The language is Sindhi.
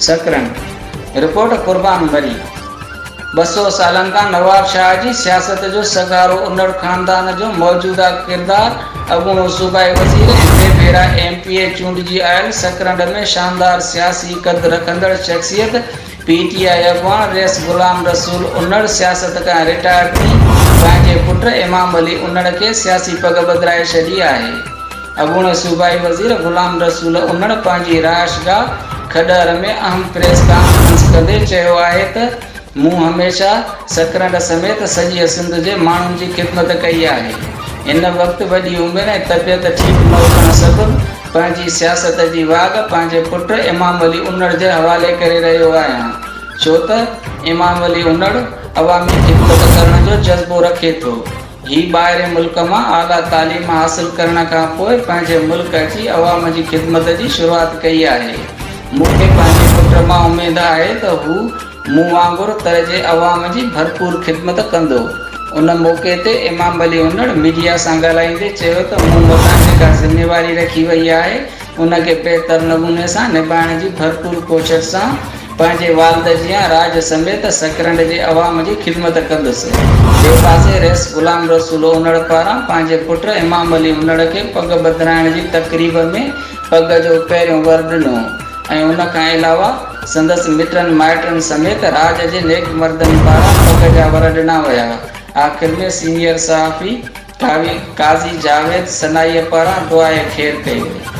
سڪرنڊ، رپورٽ، قربان مري، 200 سالن کان نواب شاهه جي سياست جو سگهارو انڙ خاندان جو موجوده ڪردار اڳوڻو صوبائي وزير ۽ ٽي ڀيرا ايم پي اي چونڊجي آيل سڪرنڊ ۾ شاندار سياسي قد رکندڙ شخصيت پي ٽي آء اڳواڻ رئيس غلام رسول انڙ سياست کان رٽائر ٿي پنهنجي پٽ امام علي انڙ کي سياسي پڳ ٻڌرائي ڇڏي آهي. اڳوڻي صوبائي وزير غلام رسول انڙ پنهنجي رهائشگاهه کڏهر ۾ اهم پريس ڪانفرنس ڪندي چيو آهي ته مون هميشه سڪرنڊ سميت سڄيء سنڌ جي ماڻهن جي خدمت ڪئي آهي. هن وقت وڏي عمر ۽ طبيعت ٺيڪ نه هجڻ سبب پنهنجي سياست جي واڳ پنهنجي پٽ امام علي انڙ جي حوالي ڪري رهيو آهيان ڇو ته امام علي انڙ عوامي خدمت ڪرڻ جو جذبو رکي ٿو. هي ٻاهرين ملڪ مان اعليٰ تعليم حاصل ڪرڻ کان پوء پنهنجي ملڪ اچي عوام جي خدمت جي شروعات ڪئي آهي. مون کي پنهنجي پٽ مان اميد آهي ته هو مون وانگر تر جي عوام جي ڀرپور خدمت ڪندو. ان موقعي تي امام علي انڙ ميڊيا سان ڳالهائيندي چيو ته مون مٿان جيڪا ذميواري رکي وئي آهي ان کي بهتر نموني سان نڀائڻ جي ڀرپور ڪوشش سان پنهنجي والد جيان راڄ سميت سڪرنڊ جي عوام جي خدمت ڪندس. ٻئي پاسي رئيس غلام رسول انڙ پاران پنهنجي پٽ امام علي انڙ کي پڳ ٻڌرائڻ جي تقريب ۾ پڳ جو پهريون ور ڏنو ۽ ان کان علاوه سندس مٽن مائٽن سميت راڄ جي نيڪ مردن پاران پڳ جا ور ڏنا ويا. آخر ۾ سينيئر صحافي قاضي جاويد سنائيء پاران دعائي خير ڪئي وئي.